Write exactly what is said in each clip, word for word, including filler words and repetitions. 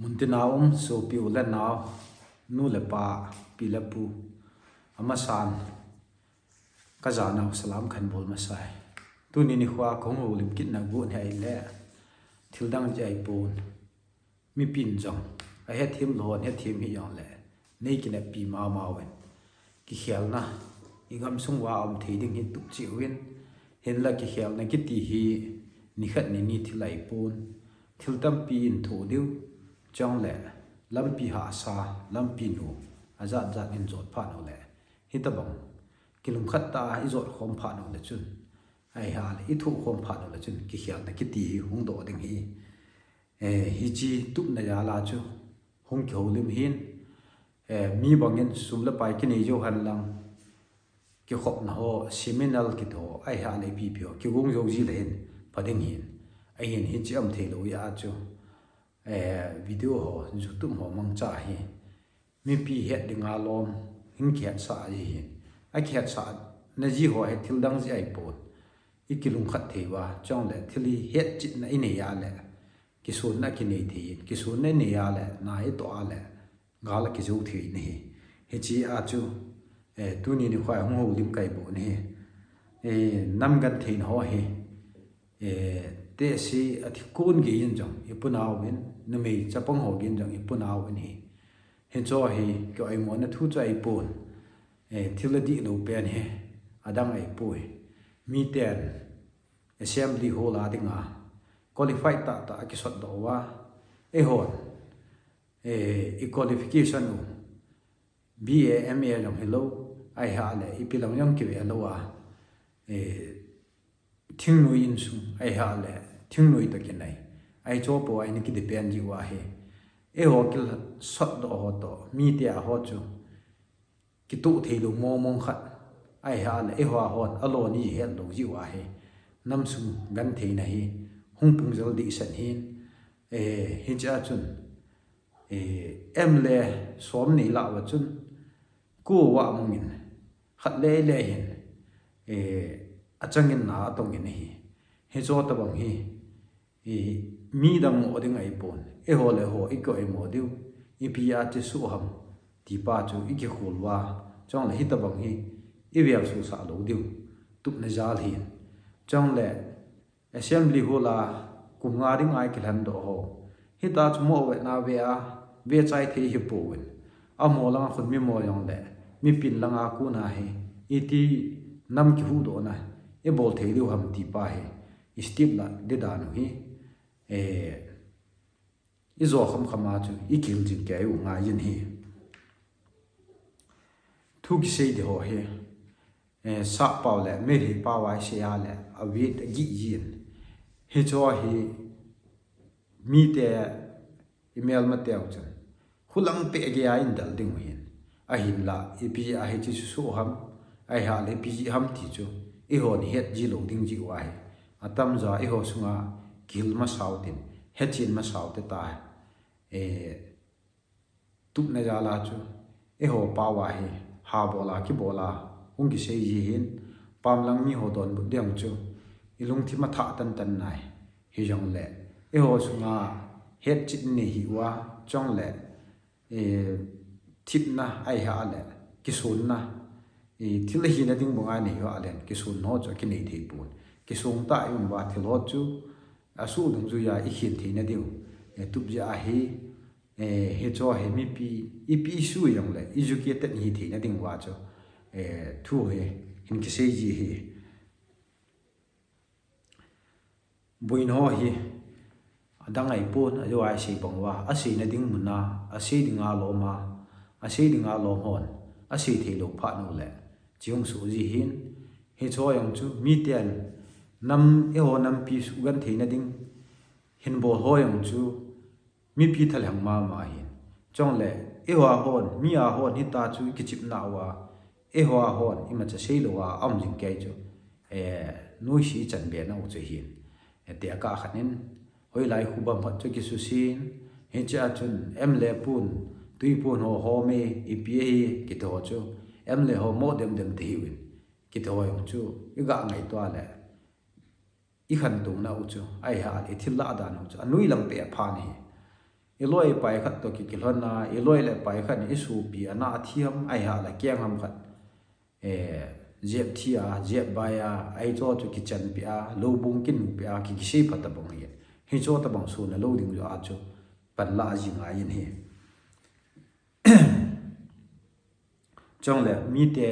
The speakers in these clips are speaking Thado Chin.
Muntina um sopi u le nao, nu le pa, pi le pu, amasan ka janau salam khan bol masai. Tuni nikho a kahung houlim kitna gu hi ahile, thil dang jeh ahipon, mipin jong ahethem lou hon hethem hih jongle, nei kineppi mama uvin. Kikhelna i gamsung uva um thei ding hi tup cheh uvin, hinla kikhelna kiti hi nikhat nini thil ahipon, thil tampi in thoh diu, chule lampi hahsa, lampi nu, ajat jat in jot phat uleh, hitobang kilungkhat tah a i jot khom phat uleh chun, ahile i thoh khom phat uleh chun, kikhelna kiti hi hung doh ding hi. Eh, hiche tupna jal a chu hung kihoulim hin, eh, mi bangin sum le pai kinei jou henlang, kikhopna ho, seminar kiti ho, ahile ipi ipi ho kigong jou ji le hin pha ding hin. Ahin hiche um thei lou jeh a chu, eh, video ho, YouTube ho mangcha hi mipi het dinga lom hin kihetsah ji hin. Akihetsahna ji ho hi thil dang jeh ahipon, i kilungkhat thei uva, chule thil hi hetchetna i nei a le, kisonna kinei thei in, kisonna i nei a le, na i toh a le, gal akijou thei in ahi. Hiche a chu, eh, tuni nikho a hung houlim kahi bou ahi. Eh, nam gentheina ho hi, eh, tehse athi kon gei in jong i punau vin, numei chapang ho gei in jong i punau vin ahi. Hiche hi kioimona thu chu ahipon, eh, thil adihlou pen hi, adang ahipoi. Miten assembly hall a dinga qualified tahtah akisotdoh uva, eihon, eh, i qualification u B A, M A jong hilou, ahile ipi lang jong kive lou a, eh, thingnoi insung, ahile thingnoi toh kinai, ahi chu po a ina kidepend ji uva hi, eiho kisotdoh ho toh, mite a ho chu kitoh thei lou mong mong khat, ahile eiho a hon alon ihet lou ji uva hi, nam sung gentheina hi hung pung jel dehset hin. Eh, hiche a chun, eh, M le som nei lah uva chun, ko vah mong in, khat le le hin, eh, achangin na atong in ahi. Hiche tobang hi, eh, midang mo ding ahipon, eiho le ho i kioimo diu, ipi a che suh ham, ti pa chu i kikhol uva, chule hitobang hi i vel susah lou diu, tupna jal hin. Chule assembly hall a kum nga dinga i kilhendoh ho, hitia chu mo vetna ve a, vechai thei hi pouvin. Amaho langa khun mi mo jongle, mipin langa kona hi, iti nam kihuhdohna i bol thei diu ham ti pa hi, i step la ding dan u hi, eh, i jo kham kham a chu i kihil jing kei u ngai in ahi. Thu kisei ding ho hi, eh, sap pau le meithei pau a isei a le, avet agih jin. Hiche hi mite i melmateu chun, khulang peh gei a i del ding u hin. Ahinla, ipi a hiche chu suh ham, ahile ipi jeh ham ti chu, eihon i het ji lou ding jeh uva hi, atamjo eiho sunga kihil masau tin, hechen masau te ta, eh, tupna jal a chu, eiho pau a hi, ha bol a kibol a hung kisei ji hin, pam lang mi ho donbut ding chu, i lungthim a thah tan tan nai, hijongle, eiho sunga hetchet nei hi uva, chule, eh, thepna ahile, kisonna, eh, thil ahina ding banga nei uva alen, kisun ho chu akinei thei pon. Kisong tah i um uva thil ho chu, asuh dungjuia i khen theina diu, eh, tup jeh ahi, eh, hiche hi mipi, ipi i su jongle, educated hi theina ding uva chu, eh, thu hi, hin kisei ji hi. Boina ho hi, adang ahipon, ajo a isei bang uva, aseina ding mun a, asei dinga lom a, asei dinga lom hon, asei thei lou phat uleh, chi hung soh ji hin, hiche jong chu, miten, nam, eiho nampi sugentheina ding, hin bol ho jong chu, mipi thalheng mama hin. Chule, eiho a hon, mi a hon, hitia chu kichepna uva, eiho a hon, imacha sei lou a, aum jing kei chu, eh, noise i chanbena u chu hin. Eh, tia kah khat in, hoilai khu bang khat chu kisusen, hiche a chun, M le pun, tui pun ho ho me, ipi ahi, kiti ho chu, M le ho mo dem dem te hiuvin, kiti ho jong chu, i ga ngaito a le, i khantouna u chu, ahile, i thil lah dan u chu, anoi lam peh a pha ahi. iloi ipai khat toh ki, kilhon a, iloi le pai khat ni isopi a na athi ham, ahi a le keng ham khat. Eh, jep thi a, jep bai a, ahi cho chu kichan pi a, lou bung kinu pi a, ki kisei pha tabang hi. Hi cho tabang suna lou ding jo a chu, pan la ji ngai in hi. Chong le, mi te,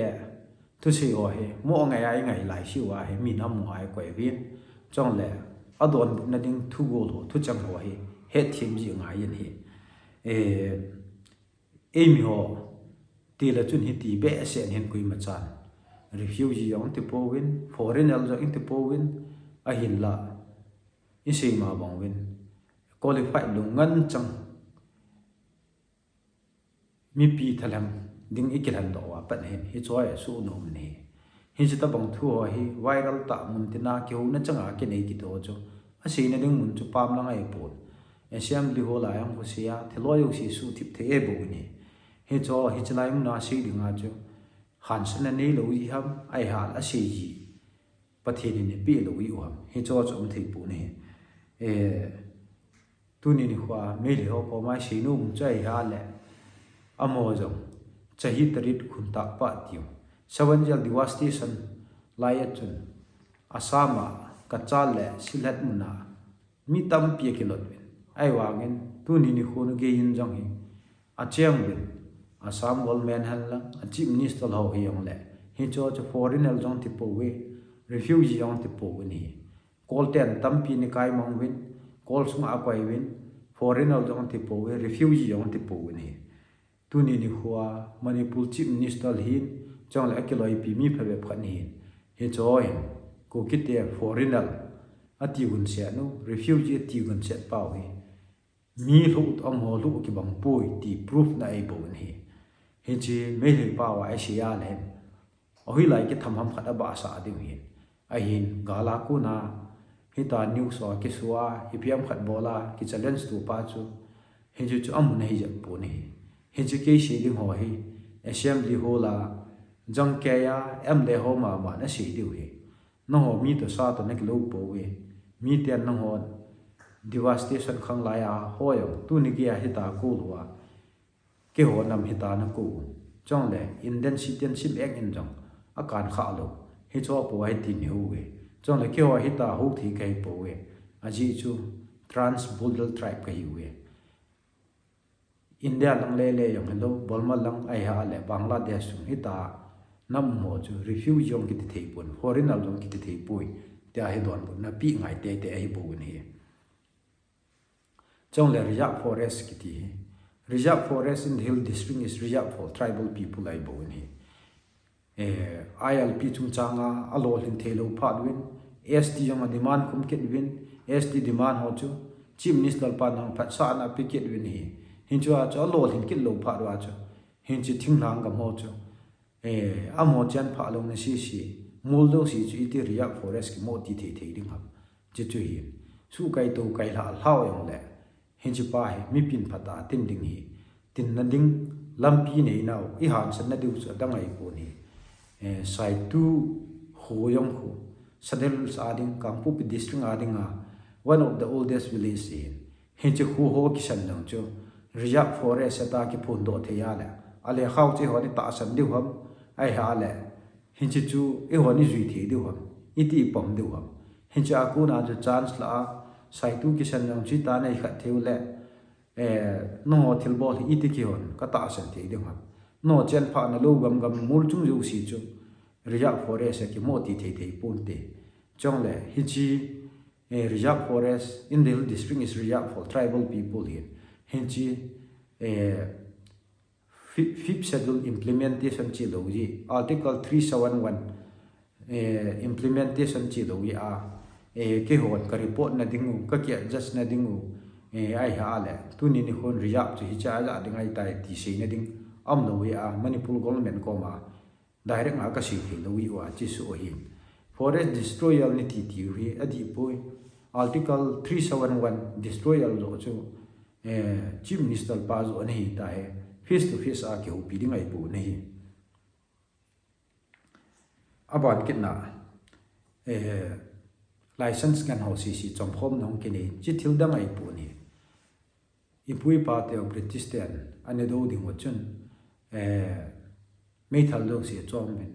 thu sei ho hi, mo ngai ai ngai lai si wa hi, mi na mo ai koi vin. Chong le, adon na ding thu gol ho, thu chang ho hi, het thim ji ngai in hi. Eh, Ei mi ho, ti le chun hi ti be sen hin kui ma chan. Refugee jong ti po win, foreigner jong ti po win, ahin la. I sei ma bang win. Qualified lung ngan chang. Mi pi thalam ding i kilan do wa pat hin, hi choi su no ni. Hi chi tabang thu ho hi viral ta mun tina ki ho na changa ki nei ki to chu. A sei na ding mun chu pam lang ai pon. Assembly hall a yang ko sei a, thiloi u si su thip thei e bo ni. Hi cho, hi chi lai mun a sei ding a chu. Han san na nei lo i ham, ai hal a sei ji. Pathen in pe lo i u ham. Hi cho chu um thei pu ni. Eh, Tuni nikho a, Meitei ho koma i sei nom chu ahi a le, amaho jong, Chahi Tarit Khuntakpa tiu. Seven Jail devastation lai a chun, Assam a, Cachar le Sylhet mun a, mi tampi a kilot uvin. Ahi vangin, tuni nikho nu gei in jong hi, acheng uvin, Assam government hen lang, a Chief Minister ho hi jong le, hi cho chu foreigner jong ti po uve, refugee jong ti po uve ni. Kol ten tampi ni kai mang uvin, kol sunga a koi uvin, foreigner jong ti po uve, refugee jong ti po uve ni. Tuni nikho a Manipur Chief Minister hin, chong le a kiloipi mi phabep khat ni hin. Hi cho hin, Kuki te foreigner, a ti gun se nu, refugee a ti gun se pau hi. Mi lhu amaho lhu kibang poi ti proof na ei bo ni. Hi chi Meitei pau a ei sei a le hin. Ahui lai ki tham ham khat a ba sa ding hin. Ahin gal a kuna, hita news a ki sua, hi piam khat bol a, ki challenge tu pa chu. Hi chu chu amun hi jep pu ni. Hi chu kei sei ding ho hi. Assembly hall a, jang ke a, em le ho ma ma na sei diu hi. Nangho mi to sa to na kilo po uve. Mi ten nangho devastation khang lai a ho jong. Tuni gei a hita ko lou a. Keiho nam hita na ko. Chong le, Indian Citizenship Act in jong. A kan kha lou. Hi cho po a hi ti ni ho uve. Chong le, keiho hita ho thi kai po uve. A ji chu trans-border tribe ka hi uve. India lang le le jong hilou, Burma lang ahi a le, Bangladesh sung hita nam mo chu refugee jong kiti thei pon, foreigner jong kiti thei poi, tia hi don pon, na pi ngai te te ahi bo ni. Chong le reserve forest kiti hi. Reserve forest in the hill district is reserved for tribal people ahi bo ni. Eh, I L P chungchang a, a lolhin thei lou phat uvin, S T jong a demand khum kit uvin, S T demand ho chu, Chief Minister pa nang phatsahna pe kit uvin hi. Hin chu a chu a lolhin kit lou phat uva chu. Hin chu thinglhang gam ho chu. Eh, amaho chen pha lou na si si. Mul do si chu iti reserve forest ki mo ti thei thei ding ham. Chu chu hin. Su kai to kai lha lhau jong le. Hin chi pa hi, mi pin phat a tin ding hi. Tin na ding, lampi nei nau, i han san na diu chu a dang ai ko ni. Eh, Saitu Hu Yong Hu, Sadar Hills a ding, Kangpokpi District a ding a, one of the oldest village in. Hin chi khu ho ki san nang chu, reserve forest a ta ki phun do thei a le. A le khau chi ho ni ta san diu ham, ai ha le. Hin chi chu, i ho ni zui thei diu ham, i ti pom diu ham. Hin chi a kuna chu chance la a, Saitu ki san nang chi ta nei khat thei u le. Eh, nangho thilbol hi iti kihon, ka tahsan thei ding ham. Nangho chen pha na lou gam gam mul chung jou si chu, reserve forest a ki mo ti thei thei pon te. Chong le, hi chi, eh, reserve forest, in the hill district is reserved for tribal people hin. Hin chi, eh, fi-, fifth schedule implementation chi lou ji, article three seven one, eh, implementation chi lou ji a, eh, kihon ka report na ding u, ka ki adjust na ding u, eh, ai ha le, tuni ni hon reserve chu hi cha ja ding ai tai ti sei na ding, am lou ji a, Manipur government koma, direct nga ka sei thei lou ji u a, chi su hin. Forest destroyal ni ti ti u hi, a di poi, article three seven one destroyal lo chu, eh, Chief Minister pa jo na hi ta he, face to face a ki ho pi ding ai pu na hi. A ban kit na, eh, license kan ho si si chom khom nong ki ni, chi thil dang ai pu ni. ipu ipa te u British ten anei dou ding u chun, eh, meithal dou si chom bin.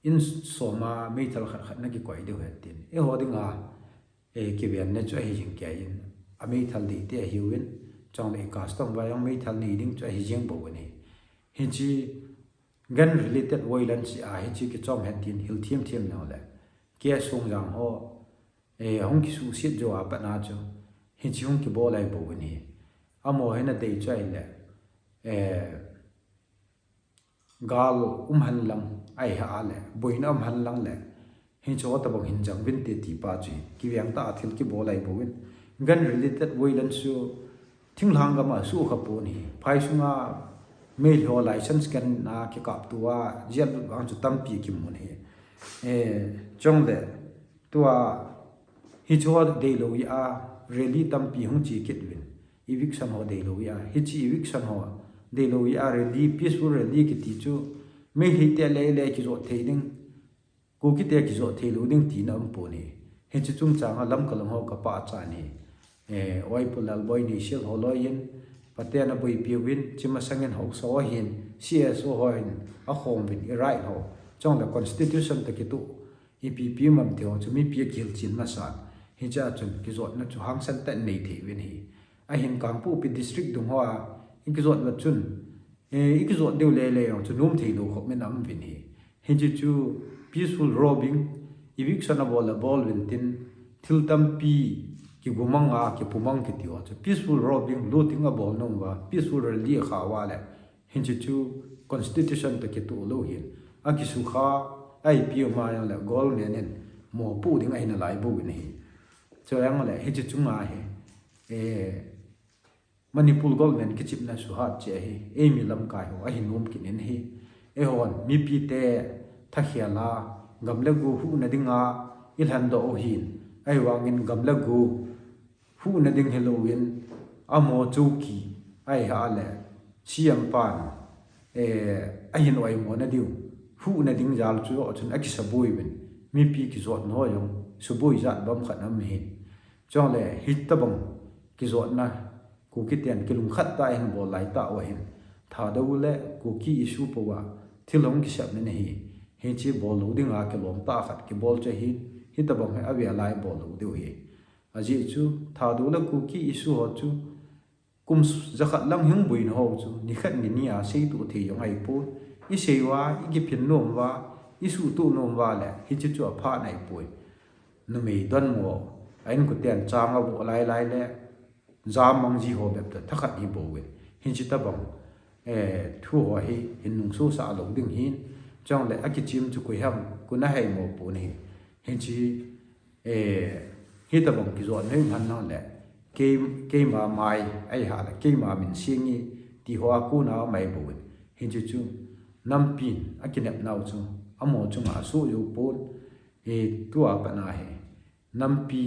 In soma meithal khat khat na kikoi deu hen tin. Eiho dinga, eh, kiven ne chu ahi jing kei in. A meithal dei te ahiuvin. Chong le i custom va jong meithal nei ding chu ahi jing bou ni. Hichi gan related violence a hichi kichom hen tin hil thiam thiam nang le. Kia sung jang ho, eh, hung kisuhsiat jo a pat na chu. Hichi hung kibol lai bou ni. Amo hina dei chu ai le. Eh, gal um han lang, ai ha le, boina um han lang le, hicho tabang hin jang vin te ti pa chu, kiveng ta a thil kibol lai bou in. Gan related violence chu, thinglhang gam a su kha pon hi, phai sunga, meilho license kan a kikap tua, jail lut vang chu tampi kimun hi. Eh, chong le, tua, hicho dei lou a, rally tampi hung chi kit vin. Eviction ho dei lou a, hichi eviction ho dei lou a, rally, peaceful rally kiti chu, Meitei te le le kijot thei ding, Kuki te kijot thei lou ding tina um pon hi. Hichi chungchang a Lamka lang ho ka pachat ni. Eh, Oi Pu Lalboi ni sil ho loi hin, Pathen a boipi uvin, chima sangin ho so hin, C S O ho hin, a khom vin, i right ho. Chong le constitution ta kitu, ipi pi mam te ho chu mipi a kihilchin masa. Hicha chun kijotna chu hangsan tah nei thei vin hi. Ahin Kangpokpi district dung ho a, i kijot va chun, eh, i kijot deu le le jong chu nom thei lou khop min a um vin hi. Hichi chu peaceful robbing, eviction a bol a bol vin tin, thil tampi kigumang a, kipumang kiti ho chu. Peaceful robbing, looting a bol nom va, peaceful rally a kha va le, Hichi chu constitution ta kitu lou hin. A kisukha, a ipi um a jong le government in mopoh ding ahi nalai bou in hi. Chu jong le hichi chunga hi, eh, Manipur government kichepna suhat che hi, eimi lamkai ho, ahi nom kit in hi. Eihon, mipi te, thakhel a, gam le go huhna dinga, i lhan doh u hin, ahivangin gam le go, huhna ding hilou in, amo chowki, ai ha le, C M pan, eh, ahin oimo na diu, huhna ding jal chu, chun akisaboi uvin, mipi kijotna ho jong, suboi jat bang khat na um hin. Chong le, hitabang kijotna, Kuki ten kilungkhat tah in bol lai tah u ahin. Thadou le Kuki issue pou a, thil hung kisem na hi, hichi bol lou dinga kilom tah khat kibol che hin, hitabang hi avel a bol lou diu hi. Ajeh chu, Thadou le Kuki issue ho chu, kum s-, jakhat lang hung boina ho chu, nikhat ni ni a seitoh thei jong ahi poi, i sei uva, i kiphin nom uva, i suhtoh nom uva le, hichi chu apha nai poi. Numei donmo, a inkoten chang a vo lai lai le, jam mang ji ho bep ta thakhat hi bou in. Hichi tabang, eh, thu ho hi, hin nung sosa lou ding hin, chong le akichem chu koi ham, koi na hei mo pon hi. Hichi, eh, hitabang kijot nei man nang le, kei, keima mai, ai ha le, keima min sing i, ti ho a kona mai bou in. Hichi chu, nampin, akinep nau chu, amo chunga su yu pon, eh, tua pat na hi. Nampi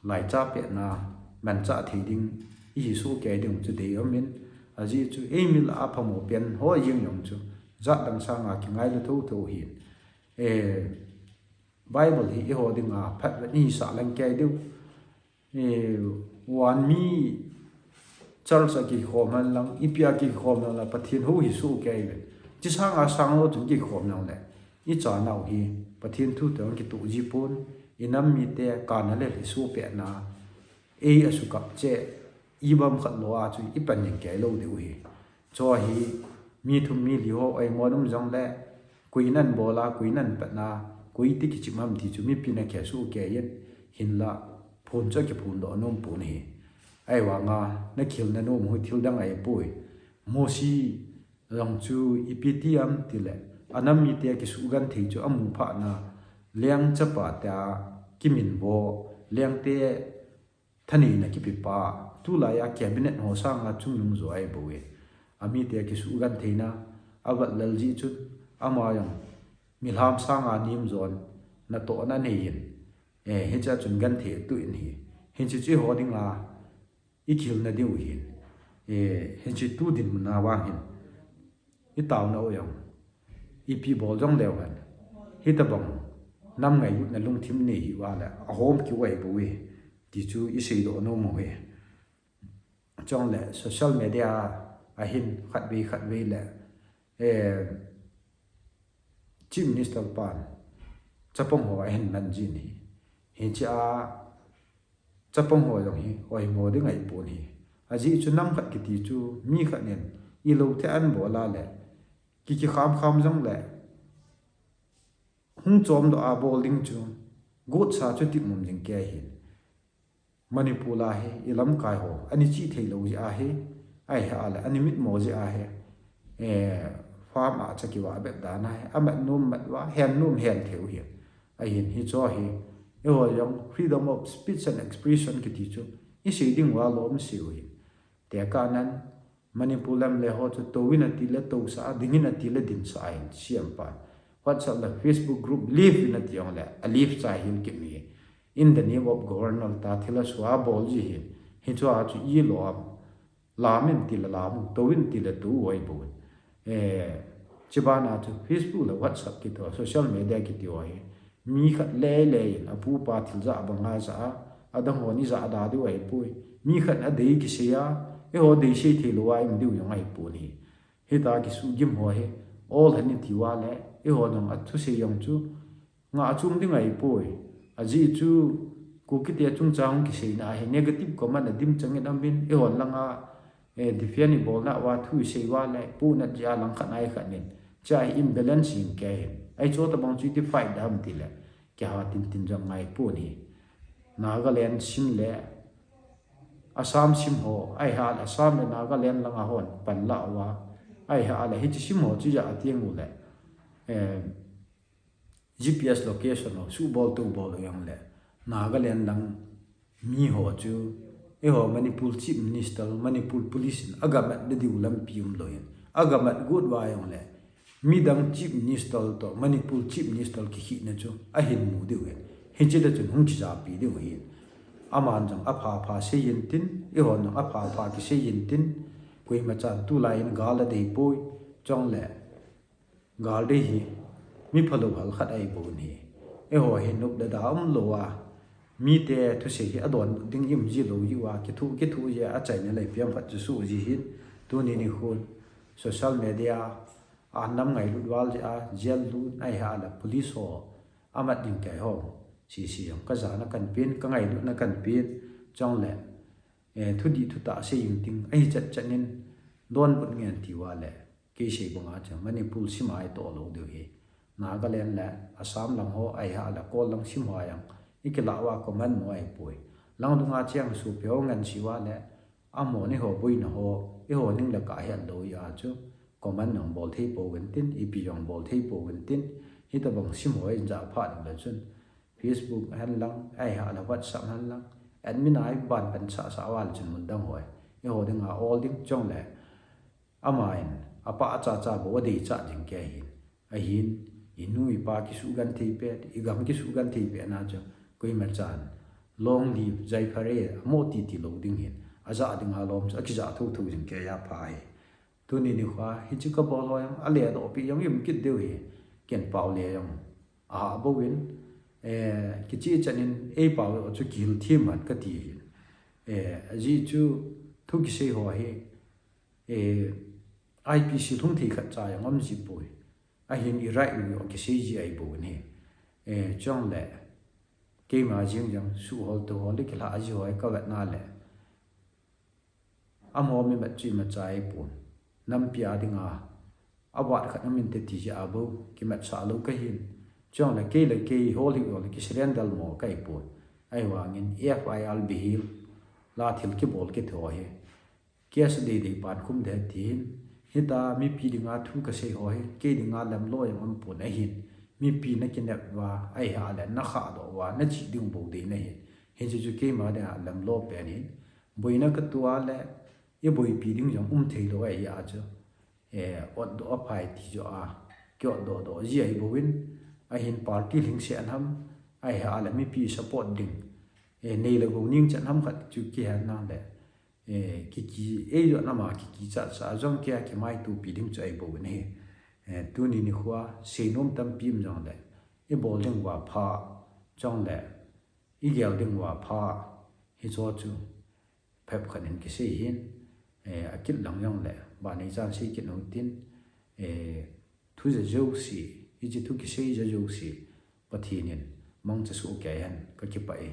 laicha pehna, manchah thei ding, ihi soh kei ding chu dei um in, ajeh chu eimi lah a phamo pen ho jeng jong chu, jat dang sanga kingailu thotho hin. Eh, Bible hi eiho dinga phatvet ihi sah lang kei diu. Eh, vanmi Church a kikhom hen lang, ipi a kikhom hen lang, Pathen hou hi soh kei ve. Chi sanga sang lou chun kikhom nang le. I chanau hi, Pathen thu teng kitoh ji pon, i nam mite kana le hi soh pehna. Ei a sukap che, i bam khat lou a chu i pan ning kei lou diu hi. Chu hi, mi thum mi li ho, ei mo num jong le, koi nan bol a, koi nan pehna, koi ti kichim ham ti chu mipi na khe soh kei in, hinlah, phun chu akiphun doh nom pon hi. Ahivanga, na khel na nom u hi thil dang ahi poi. Mosi jong chu ipi ti ham tile, a nam mite kisugenthei chu amu phat na, leng chapa te a kiminvo, lengte thaneina kipe pa, tulai a cabinet ho sanga chungnung jo ahi bou e. A mite kisugentheina, a vat lel jeh chun, ama jong, milham sanga nem jon, natohna nei in, Eh, hiche a chun genthei atuh in hi. Hiche chu eiho dinga i khel na diu hin. Eh, hiche tu dinmun a vang hin. I taona u jong. Ipi bol jong leu hen. Hitabang. Nam ngailutna lungthim nei hi uva le. Ahom kit u ahi bou e. Ti chu i seidoh nom u hi. Chule social media a hin khatvei khatvei le, eh, Chief Minister pan chapang ho ahin man jin ahi. Hichea chapang ho jong hi oimo ding ahipon ahi. Ajeh chu nam khat kiti chu mi khat in ilou thei a abol a le, kikikham kham jong le, hung chom doh a bol ding chu, gotsa chu tipmum jing kei ahi. Manipur a hi ilamkai ho, ana che thei lou jeh ahi, ahi a le, ana mitmo jeh ahi, eh, farm a cha kiva bep dan ahi, amat nom mat uva, hen nom hen thei u ahi. Ahin hichu hi, eiho jong freedom of speech and expression kiti chu, isei ding uva lom sei u ahi. Tekah nan, Manipur lam le ho chu touvin ati le tousah a, dingin ati le dinsah a hin, C M pan WhatsApp le Facebook group leave in ati jong le, a leave cha hin kit mi. In the name of governor ta thil a sua bol ji hin. Hichu a chu ilom, lam in ti le lam u, touvin ti le tou u ahi bou. Eh, chubana chu Facebook le WhatsApp kiti ho, social media kiti ho hi, mi khat lele in apu apa thil ja banga ja a, adang hon ija da diu ahipoi. Mi khat in adei kisei a, eiho dei sei thei lou a ium diu jong ahipon ahi. Hita kisuhgim ho hi, ol hen iti uva le, eiho jong athusei jong chu, ngah a chom ding ahipoi. Ajeh chu, Kuki te chungchang kiseina hi negative comment adim chang in aum in, eiho langa, eh, defend ibolna uva thu isei uva le, punat jeh a langkhat a ikhat in, cha hi imbalance in kei hin. Ahi chu tabang chu iti fight dam ti le, kiha tin tin jong ngai pon ahi. Nagaland sim le, Assam sim ho, ahi a le Assam le Nagaland langa hon pan la uva, ahi a le hiche sim ho chu ija ati u le, eh, G P S location ho, subol tubol u jong le, Nagaland lang mi ho chu, eiho Manipur Chief Minister, Manipur Police in agamat le diu lampi umlou hin, agamat got uva jong le, midang Chief Minister toh Manipur Chief Minister kikhehna chu ahin mu diu ahi. Hiche le chun hung kijapi diu ahi. Aman jong apha pha sei intin, eihon jong apha pha kisei intin, koima chan tulai in gal adei poi, chule gal dei hi mi phalou hal khat ahi bou ahi. Eiho hi nop le da umlou a, mite thusei hi adonbut ding ium ji lou jeh uva, kithu kithu jeh a achaina le ipi ham khat chu soh ji hin, tuni nikhon social media a nam ngailut val jeh a, jail lut ahi a le police ho amat ding kei ho, C C jong kajana kahin pen, kangailutna kahin pen, chule, eh, thudih thutah sei inting, ahi chat chat in donbut ngen ti uva le, kei sei banga chu Manipur sim a itoh lou diu ahi. Nagaland le Assam lang ho ahi a le Kol lang sim ho a jong ikilah uva comment mo ahipoi. Langdunga cheng sopi ho ngen sei uva le, amahon eiho boina ho, eiho ning le kah het lou jeh a chu comment jong bol thei pouvin tin, ipi jong bol thei pouvin tin, hitabang sim ho in ja phat le chun, Facebook hen lang, ahi a le WhatsApp hen lang, admin a iban pan sah sah uva le chun mun dang ho, eiho dinga ol ding chule, aman apha cha cha bou adei cha ding kei hin. Ahin, inu ipa kisugenthei pet, igam kisugenthei petna chu, koima chan long live, jai phare, amo titi lou ding hin, aja dinga lom chu akija thotho jing kei a pha ahi. Tuni nikho hiche kabol ho jong aledoh pi jong ium kit diu ahi. Ken pao le jong aha bouvin, eh, kicheh chan in eipao jong chu kihil them hen kati ahi. Eh, ajeh chu thu kisei ho hi, eh, I P C lhung thei khat cha jong um ji poi. Ahin i right u jong kisei ji ahi bou ahi. Eh, chule keima jeng jong suhhol tohol le kilhah ji ho hi kavetna le, amaho mi mat chu imacha ahipon. Nampi a dinga avat khat amin te ti jeh a bou kimatsah lou kahin. Chule kei le kei hol hi hol kisurrender mo kahipon. Ahivangin F I R bihil la thil kibol kiti ho hi, case dei dei pan khum ding tin, hita mipi dinga thu kasei ho hi, kei dinga lamlo jong umpon ahin. Mipi nakinep uva, ahi a le nakhahdoh uva, nache ding bou dei nahin. Hiche chu keima dinga lamlo pen ahin. Boina katoh a le, iboipi ding jong um thei lou ahi a chu, eh, otdoh aphai ti joh a, kiotdoh doh ji ahi bouvin, ahin party lhingset ham, ahi a le mipi support ding, eh, nei le gou ningchan ham khat chu kihen na le, eh, kiki, eijoh nama kiki cha cha jong kia kimaitopi ding chu ahi bouvin ahi. Eh, tuni nikho seinom tampi um jong le, ibol ding uva pha, chule igel ding uva pha, hicho chu phep khat in kisei hin, kit lang jongle, banei chan sei kit nung tin, eh, thu ja jouse, hiche thu kisei ja jouse, Pathen in mangcha soh kei hen, kakipah e.